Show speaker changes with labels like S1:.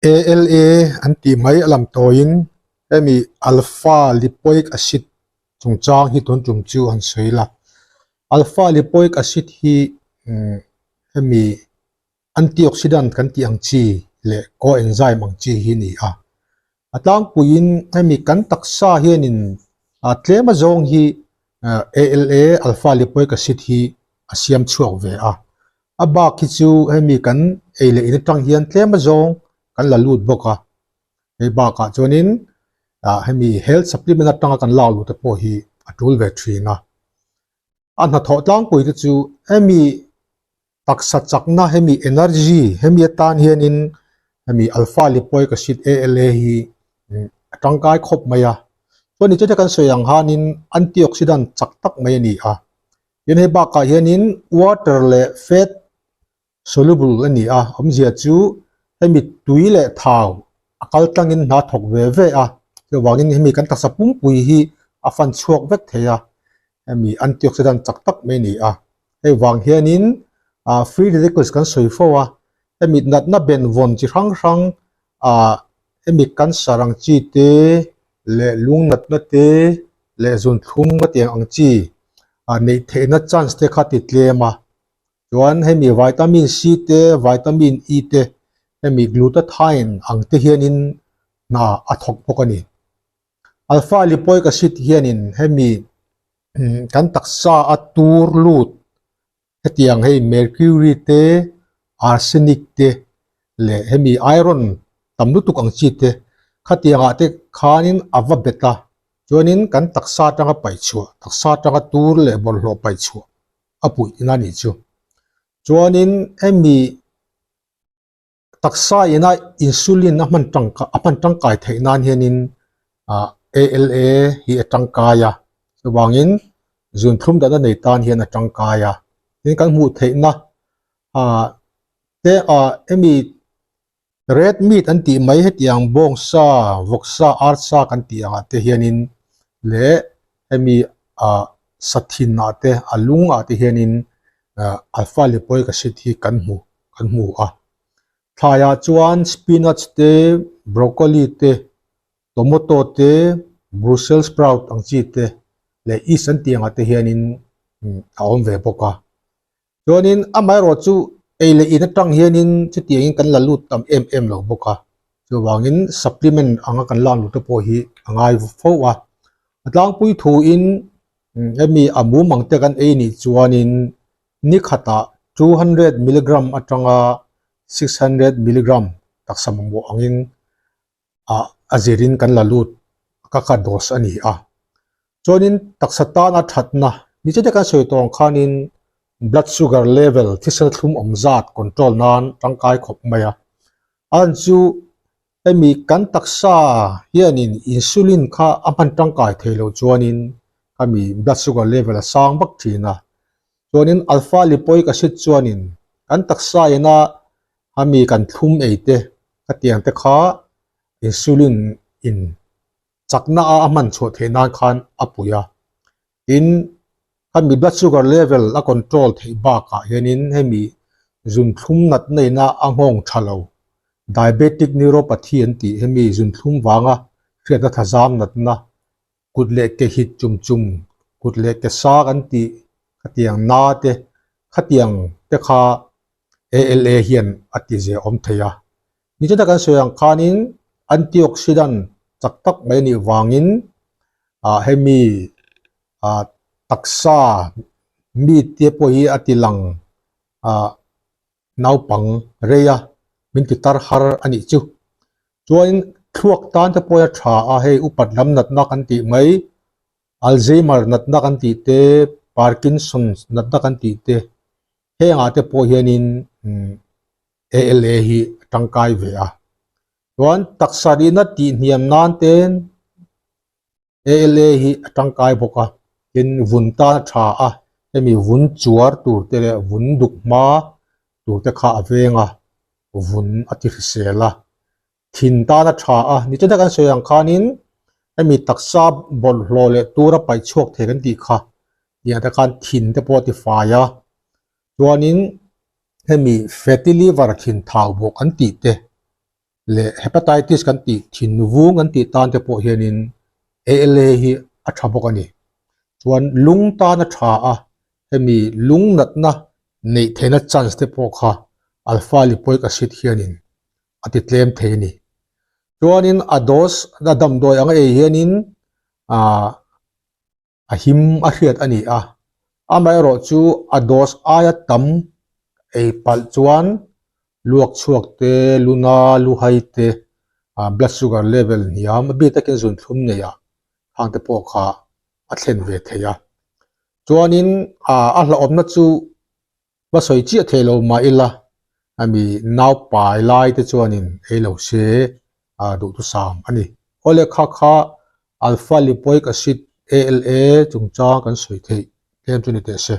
S1: ALA an tih mai a lam tawiin hemi alpha lipoic acid chungchang hi tun tum chu han sawi la. Alpha lipoic acid hi hemi antioxidant kan tih ang chi leh coenzyme ang chi hi a ni a. A tlangpuiin hemi kan taksa hianin tlem azawng hi ALA alpha lipoic acid hi a siam chhuak ve a. A bak hi chu hemi kan ei leh in atang hian tlem azawng kan la lut bawk a. Hei bakah chuanin hemi health supplement atanga kan lak luh te pawh hi a tul ve thin a. A hnathawh tlangpui te chu hemi taksa chakna hemi energy hemi atan hianin hemi alpha lipoic acid ALA hi a tangkai khawp mai a. Chuan nichete kan sawi ang hanin antioxidant chak tak mai a ni a. Tin hei bakah hianin water leh fat soluble a ni a, awmzia chu hemi tui leh thau a kal tlangin hna thawk ve ve a, chuvangin hemi kan taksa pumpui hi a fan chhuak vek thei a, hemi antioxidant chak tak mai a ni a. Hei vang hianin ah free radicals kan sawi fo a, hemi natna benvawn chi hrang hrang ah hemi cancer ang chi te leh lung natna te leh zunthlum ka tiang ang chi ah neih theihna chance te kha ti tlem a chuan hemi vitamin C te vitamin E te hemi glutathione ang te hianin hna a thawk bawk a ni. Alpha lipoic acid hianin hemi kan taksa a tur lut Hetiang hei mercury te, arsenic te leh hemi iron tam lutuk ang chi te khatiangah te khanin a va bet a, chuanin kan taksa atanga paih chhuah, taksa atanga tur leh bawlhhlawh paih chhuah a puih ina nih chu. Chuanin hemi Taksa ina insulin a hman tangkai a hman tangkai theih nan hianin ah ALA hi a tangkai a, chuvangin zunthlum dahna nei tan hian a tangkai a. Tin kan hmuh theihna ah te ah hemi red meat an tih mai hetiang bawngsa, vawksa, arsa kan tih angah te hianin leh hemi ah sathin ah te a lung ah te hianin ah alpha lipoic acid hi kan hmu. kan hmu a thlaiah chuan spinach te broccoli te tomato te brussels sprout ang chi te leh yeast an tih angah te hianin a awm ve bawk a chuanin amaherawh chu ei leh in atang hianin chutiangin kan la lut tam em em lo bawk a chuvangin supplement anga kan lak luh te pawh hi a ngai fo a a tlangpui thuin hemi a mumang te kan ei nih chuanin. Ni khatah 200 milligram atanga 600 milligram taksa mamawh angin ah a zirin kan la lut ka kha dose a ni a. Chuanin taksa tana thatna ni chete kan sawi tawng khanin blood sugar level thisen thlum awm zat control nan tangkai khawp mai a. An chu hemi kan taksa hianin insulin kha a hman tangkai thei loh chuanin khami blood sugar level a sang vak thin a. Chuanin alpha lipoic acid chuanin kan taksa ina hami kan thlum ei te khatiang te kha insulin in chakna a a hman chhuah theih nan khan a pui a. Tin, khami blood sugar level a control theih bakah hianin hemi zunthlum natna ina a nghawng tha lo, diabetic neuropathy an tih hemi zunthlum vanga hriatna thazam natna, kut leh ke hit chum chum, kut leh ke sang an tih khatiang na te khatiang te kha ALA hian a ti zia awm thei a. Nichina kan sawi ang khanin antioxidant chak tak mai anih vangin ah hemi ah taksa mi te pawh hi a ti lang ah naupang rei a min ti tar har a nih chu. Chuanin thluak tan te pawh hi a tha a, hei upat lam natna kan tih mai Alzheimer natna kan tih te, Parkinson's natna kan tih te hengah te pawh hianin ALA hi a tangkai ve a. Chuan taksa rihna tih hniam nan ten ALA hi a tangkai bawk a, tin vun tan a tha a, hemi vun chuar tur te leh vun duk hma tur te kha a veng a, vun a ti hrisel a. Thin tan a tha a, nichina kan sawi ang khanin hemi taksa bawlhhlawh leh tura paih chhuak thei kan tih kha tiang te khan thin te pawh a ti fai a, chuanin hemi fatty liver thin thau bawk an tih te. Leh hepatitis kan tih thin vung an tih tan te pawh hianin ALA hi a tha bawk a ni. Chuan lung tan a tha a, hemi lung natna neih theihna chance te pawh kha alpha lipoic acid hianin a ti tlem thei a ni. Chuanin a dose a damdawi ang a ei hianin ah A him a hriat a ni a, amaherawh chu a dose aia tam ei palh chuan luak chhuak te, luna, luhai te, blood sugar level hniam a bik takin zunthlum neih ah khang te pawh kha a thlen ve thei a. Chuanin a hlauhawmna chu Va sawi chiah thei lo mah ila, ami nau pai lai te chuanin ei lo se a duhthusam a ni. Awle kha kha Alpha Lipoic Acid, ALA, chungchang kan sawi theih tlem chu ni teh se.